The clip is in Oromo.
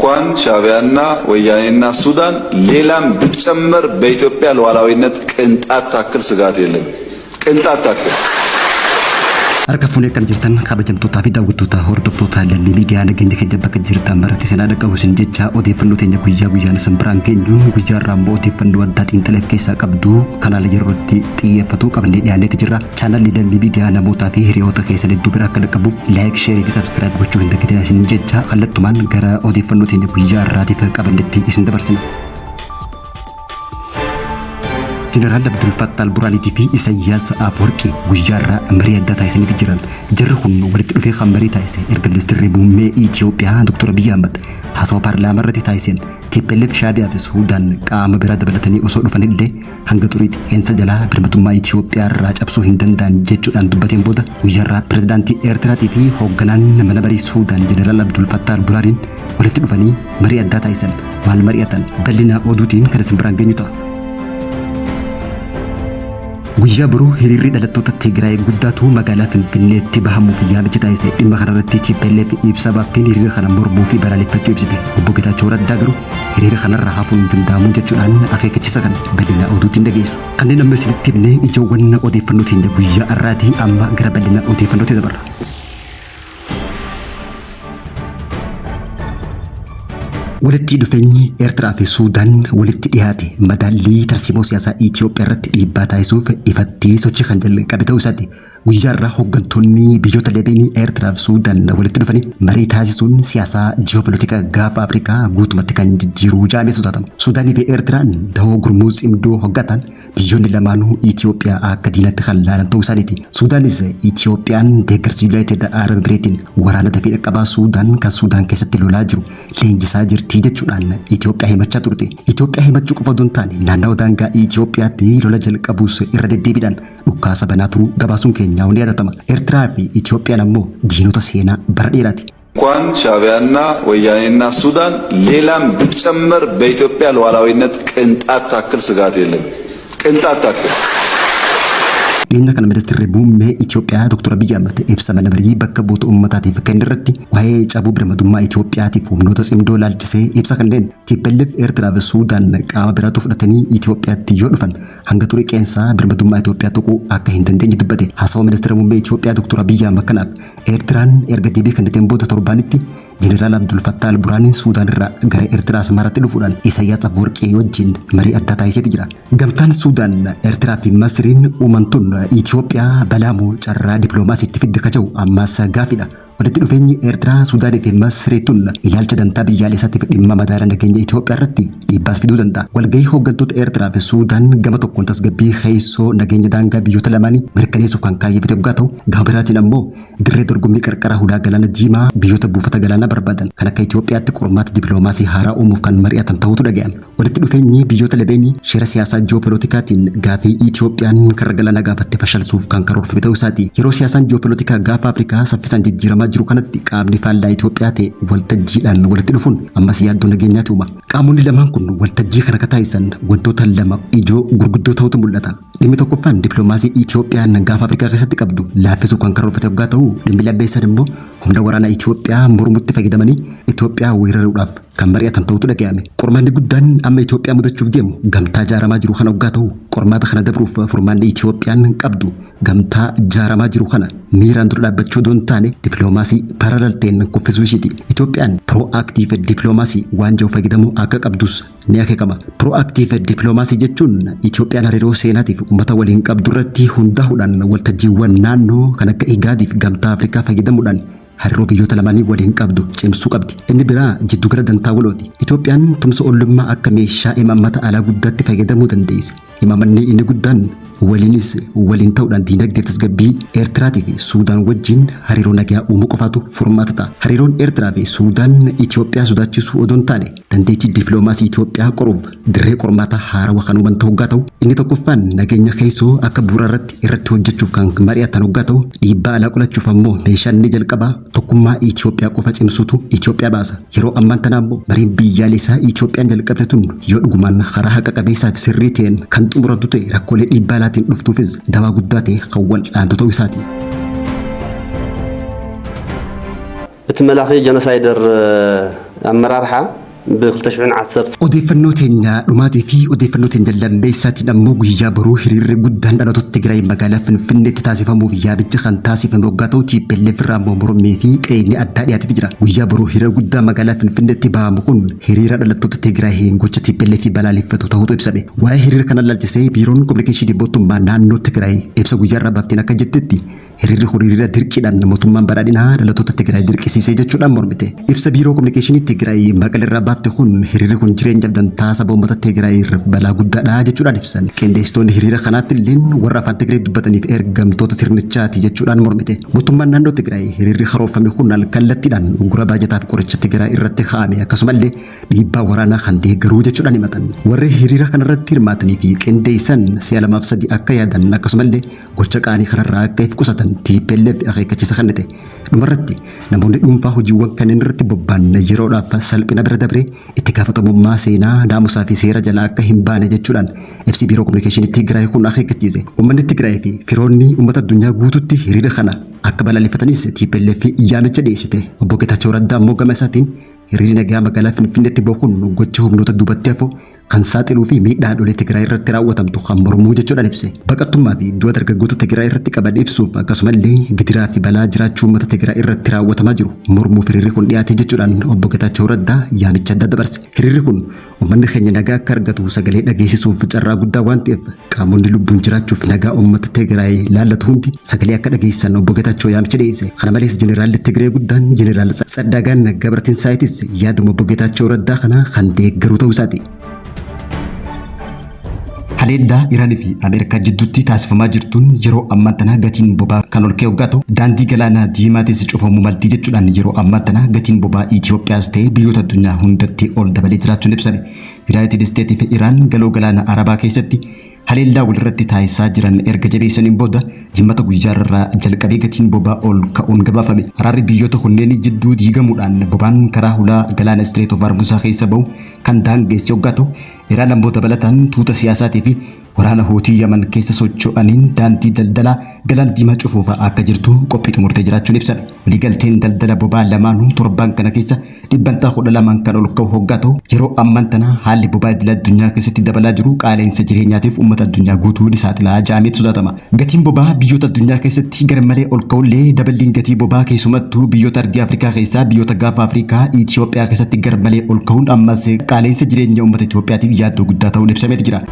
እንኳን ሻዕቢያና ወያኔና ሱዳን ሌላም ቢጨመር በኢትዮጵያ ሉዓላዊነት ቅንጣት ታክል ስጋት የለም። ቅንጣት ታክል። Harka fuunee akkam jirtan, kabajamtootaa fi daawwattoota, hordoftoota Lammii Miidiyaa? Nageenya keenya bakka jirtan maratti isin dhaqqabu isin jecha, odeeffannoo teenya guyyaa guyyaan isin biraan geenyuun guyyaa irraa immoo odeeffannoo addaa xiinxaleef keessaa qabdu kanaala yerootti xiyyeeffatu qabannee dhiyaanneeti jirra. Chaanalli Lammii Miidiyaa namootaa fi hiriyoota keessan hedduu bira akka dhaqqabuuf like, share fi subscribe gochuu hin dagatinaa isin jecha, kallattumaan gara odeeffannoo teenya guyyaa irraatiif qabannetti isin dabarsina. Jeneraal Abdul Fattah Al-Buraaniitii fi Isaayyaas Afwerqii guyyaa irraa marii addaa taasisaniiti jiran. Jarri kun walitti dhufee kan marii taasise erga ministeerri muummee Itoophiyaa Dr. Abiyyi Ahmad haasawa paarlaamaa irratti taasiseen TPLF, Shaabiyaa fi Suudaan qaama biraa dabalatanii osoo dhufanillee hanga xurii qeensa jalaa birmadummaa Itoophiyaa irraa cabsuu hin danda'an jechuudhaan dubbateen booda, guyyaa irraa pirezidaantii Eertiraatii fi hoogganaan mana marii Suudaan Jeneraal Abdul Fattah Al-Buraaniin walitti dhufanii marii addaa taasisan. Maal mari'atan? Bal'ina oduutiin kan isin biraan geenyu ta'a. Guyyaa boruu hiriirri dhalattoota Tigraay guddaatu magaalaa Finfinneetti bahamuuf yaamicha taasise. Dhimma kanarratti TPLF ibsa baafteen hiriira kana mormuu fi balaaleffachuu ibsite. Obbo Geetaachoo Raddaa garuu hiriira kanarra hafuun hin danda'amu jechuudhaan akeekkachiisa kana bal'ina oduutiin dhageessu. Kanneen amma isinitti himne ijoowwan odeeffannoo teenya guyyaa har'aati. Amma gara bal'ina odeeffannootti dabarra. Walitti dhufeenyi Eertiraa fi Suudaan walitti dhiyaate madaallii tarsiimoo siyaasaa Itoophiyaa irratti dhiibbaa taasisuuf ifatti sochii kan jalqabe ta'uu isaati. Guyyaa irraa hooggantoonni biyyoota lameenii, Eertiraa fi Suudaan, walitti dhufanii marii taasisuun siyaasaa ji'opolitika gaafa Afrikaa guutumatti kan jijjiiruu jaamee sodaatama. Suudaanii fi Eertiraan dahoo gurmuu cimdoo hoggatan biyyoonni lamaanuu Itoophiyaa akka diinatti kan laalan ta'uu isaaniiti. Suudaanis Itoophiyaan deeggarsa Yuunaayitid Arab Emireetiin waraana dafee dhaqqabaa Suudaan kan Suudaan keessatti lolaa jiru leenjisaa jirti jechuudhaan Itoophiyaa himachaa turte. Itoophiyaa himachuu qofa osoo hin taane, naannawa daangaa Itoophiyaatti lola jalqabuus irra deddeebiidhaan dhukkaasa banaa turuu gabaasuun keenya ni yaadatama. Eertiraa fi Itoophiyaan ammoo diinota seenaa bara dheeraati. እንኳን ሻዕቢያና ወያኔና ሱዳን ሌላም ቢጨመር በኢትዮጵያ ሉዓላዊነት ቅንጣት ታክል ስጋት የለም። ቅንጣት ታክል። Dhiyeenya kana ministeerri muummee Itoophiyaa Dr. Abiyyi Ahmad ibsa mana marii bakka bu'oota uummataatiif kenne irratti waa'ee cabuu birmadummaa Itoophiyaatiif humnoota cimdoo laalchisee ibsa kanneen TPLF, Eertiraa fi Suudaan qaama biraatu fudhatanii Itoophiyaatti yoo dhufan hanga xurii qeensaa birmadummaa Itoophiyaa tuquu akka hin dandeenye dubbate. Haasawa ministeera muummee Itoophiyaa Dr. Abiyyi Ahmad kanaaf Eertiraan erga deebii kenniteen booda torbaanitti Jeneraal Abdul Fattah Al-Buraaniin Suudaan irraa gara Eertiraa Asmaraatti dhufuudhaan Isaayyaas Afwerqii wajjin marii addaa taasiseeti jira. Gamtaan Suudaan, Eertiraa fi Masriin uuman tun Itoophiyaa balaa moo carraa dippiloomaasiitti fidde ka jiru ammaas gaafiidha. Walitti dhufeenyi Eertiraa, Suudaanii fi Masrii tun ilaalcha dantaa biyyaalessaatiif dhimma madaala nageenya Itoophiyaa irratti dhiibbaas fiduu danda'a. Walgahii hooggantoota Eertiraa fi Suudaan gama tokkoon tasgabbii keessoo nageenya daangaa biyyoota lamaanii mirkaneessuuf kan kaayyeffate yoggaa ta'u, gama biraatiin ammoo dirree dorgommii qarqara hulaa galaana diimaa biyyoota buufata galaanaa barbaadan kan akka Itoophiyaatti qormaata dippiloomaasii haaraa uumuuf kan mari'atan ta'utu dhaga'ame. Walitti dhufeenyi biyyoota lameenii shira siyaasaa ji'opolitikaatiin gaafii Itoophiyaan karra galaanaa gaafatte fashalsuuf kan karoorfame ta'uu isaati. Yeroo siyaasaan ji'opolitikaa gaafa Afrikaa saffisaan jijjiiramaa jiru kanatti qaamni faallaa Itoophiyaa ta'e waltajjiidhaan walitti dhufuun ammas yaaddoo nageenyaati uuma. Qaamonni lamaan kun waltajjii kana akka taasisan wantoota lama ijoo gurguddoo ta'utu mul'ata. Dhimmi tokkoffaan dippiloomaasii Itoophiyaan gaafa Afrikaa keessatti qabdu laaffisuu kan karoorfate yoggaa ta'u, dhimmi lammeessaan immoo humna waraanaa Itoophiyaa mormutti fayyadamanii Itoophiyaa weeraruudhaaf kan mari'atan ta'utu dhaga'ame. Qormaanni guddaan amma Itoophiyaa mudachuuf deemu gamtaa jaaramaa jiru kana hoggaa ta'u, qormaata kana dabruuf furmaanni Itoophiyaan qabdu gamtaa jaaramaa jiru kana miiraan dura dhaabbachuu osoo hin taane dippiloomaasii parallel ta'een kuffisuu ishiiti. Itoophiyaan proactive diplomacy waan jiru fayyadamuu akka qabdus ni akeekama. Proactive diplomacy jechuun Itoophiyaan hariiroo seenaatiif uummata waliin qabdu irratti hundaa'uudhaan waltajjiiwwan naannoo kan akka Igaadii fi Gamtaa Afrikaa fayyadamuudhaan hariiroo biyyoota lamaanii waliin qabdu cimsuu qabdi. Inni biraa jiddugala dantaa walooti. Itoophiyaan tumsa ollummaa akka meeshaa imaammata alaa guddaatti fayyadamuu dandeessi. Imaammanni inni guddaan waliinis waliin ta'uudhaan diinagdee tasgabbii Eertiraatii fi Suudaan wajjin hariiroo nagaa uumuu qofaatu furmaata ta'a. Hariiroon Eertiraa fi Suudaan Itoophiyaa sodaachisuu odoo hin taane dandeettii dippiloomaasii Itoophiyaa qoruuf dirree qormaata haarawaa kan uuman ta'uu ta'u, inni tokkoffaan nageenya keessoo akka bu'uura irratti hojjechuuf kan mari'atan hoggaa ta'u, dhiibbaa alaa qolachuuf ammoo meeshaan inni jalqabaa tokkummaa Itoophiyaa qofa cimsuutu Itoophiyaa baasa. Yeroo ammaan tana ammoo mariin biyyaalessaa Itoophiyaan jalqabde tun yoo dhugumaan karaa haqa qabeessaa fi sirrii ta'een kan xumuramtu ta'e, rakkoolee dhiibbaa alaatiin dhuftuufis dawaa guddaa ta'e kan wal'aantu ta'uu isaati. እቲ መላኺ genocider ኣመራርሓ ብ2010 Odeeffannoo teenya dhumaatii fi odeeffannoo teenya lammeessaatiin ammoo guyyaa boruu hiriirri guddaan dhaloota Tigraay magaalaa Finfinneetti taasifamuuf yaamicha kan taasifame waggaa ta'u TPLF irraa ammoo mormii fi qe'inni addaa dhiyaateeti jira. Guyyaa boruu hiriira guddaa magaalaa Finfinneetti bahamu kun hiriira dhalattoota Tigraay gocha TPLF balaaleffatu ta'utu ibsame. Waa'ee hiriira kana ilaalchisee biiroon kominikeeshinii mootummaa naannoo Tigraay ibsa guyyaa irraa baafteen akka jettetti hiriirri kun hiriira dirqiidhaan mootummaan badhaadhinaa dhalattoota Tigraay dirqisiisee jechuudhaan mormite. Ibsa biiroo kominikeeshinii Tigraay Maqalee irraa baafte kun hiriirri kun jireenya dantaa saba uummata Tigraay irra balaa guddaadha jechuudhaan ibsan. Qindeessitoonni hiriira kanaatti illeen warra afaan Tigraay dubbataniif ergamtoota sirnichaati jechuudhaan mormite. Mootummaan naannoo Tigraay hiriirri karoorfame kun kallattiidhaan uggura baajataaf qoricha Tigraay irratti kaa'ame akkasumallee dhiibbaa waraanaa kan deeggaruu jechuudhaan himatan. Warri hiriira kanarratti hirmaatanii fi qindeessan si'a lamaaf sadi akka yaadan akkasumallee gocha qaanii kanarraa akka if qusatan TPLF akeekkachiisa kennite. Dhumarratti namoonni dhuunfaa hojiiwwan kanneen irratti bobba'an yeroodhaaf salphina bira dabree itti gaafatamummaa seenaa naamusaa fi seera jalaa akka hin baane jechuudhaan ibsi biiroo kominikeeshinii Tigraay kun akeekkachiise. Uummanni Tigraay fi firoonni uummata addunyaa guututti hiriira kana akka balaaleffatanis TPLF yaamicha dhiyeessite. Obbo Geetaachoo Raddaa ammoo gama isaatiin hiriirri nagaa magaalaa Finfinneetti bahuun gocha humnoota duubatti hafoo kan saaxiluu fi miidhaa haadholee Tigraay irratti raawwatamtu kan mormuu jechuudhaan ibse. Baqattummaa fi du'a dargaggoota Tigraay irratti qaban ibsuuf akkasumallee gidiraa fi balaa jiraachuu uummata Tigraay irratti raawwatamaa jiru mormuuf hiriirri kun dhiyaate jechuudhaan obbo Geetaachoo Raddaa yaamicha adda dabarse. Hiriirri kun uummanni keenya nagaa akka argatu sagalee dhageessisuuf carraa guddaa waan ta'eef qaamonni lubbuun jiraachuuf nagaa uummata Tigraay laallatu hundi sagalee akka dhageessisan obbo Geetaachoo yaamicha dhiyeesse. Kana malees Jeneraalli Tigree guddaan Jeneraal Tsaddagaan Gabratinsaayitiis yaaduma obbo Geetaachoo Raddaa kana kan deeggaru ta'uu isaati. Haleellaa Iraanii fi Ameerikaa jidduutti taasifamaa jirtuun yeroo ammaa tana gatiin boba'aa kan ol ka'e hoggaa ta'u daandii galaanaa diimaatis cufamuu maltii jechuudhaan yeroo ammaa tana gatiin boba'aa Itoophiyaas ta'e biyyoota addunyaa hundatti ol dabalee jiraachuun ibsame. Yuunaayitid Isteetii fi Iraan galoo galaana Arabaa keessatti haleellaa walirratti taasisaa jiran erga jabeessaniin booda jimmata guyyaa irraa jalqabee gatiin boba'aa ol ka'uun gabaafame. Araarri biyyoota kunneen jidduu diigamuudhaan boba'aan karaa hulaa galaana Strait of Hormuz keessa bahu kan daangeesse hoggaa ta'u Iraan ammoo dabalataan tuuta siyaasaatii fi waraana Houtii Yaman keessa socho'aniin daandii daldalaa galaana diimaa cufuuf akka jirtu qophii xumurtee jiraachuun ibsame. Waliigalteen daldala boba'aa lamaanuu torban kana keessa 12% kan ol ka'u hoggaa ta'u yeroo ammaan tana haalli boba'aa idil addunyaa keessatti dabalaa jiru qaala'insa jireenyaatiif uummata addunyaa guutuu ni saaxilaa jedhameetu sodaatama. Gatiin boba'aa biyyoota addunyaa keessatti garmalee ol ka'ullee daballiin gatii boba'aa keessumattuu biyyoota ardii Afrikaa keessaa biyyoota gaafa Afrikaa Itoophiyaa keessatti garmalee ol ka'uun ammas qaala'insa jireenya uummata Itoophiyaatiif yaaddoo guddaa ta'uun ibsameetu jira.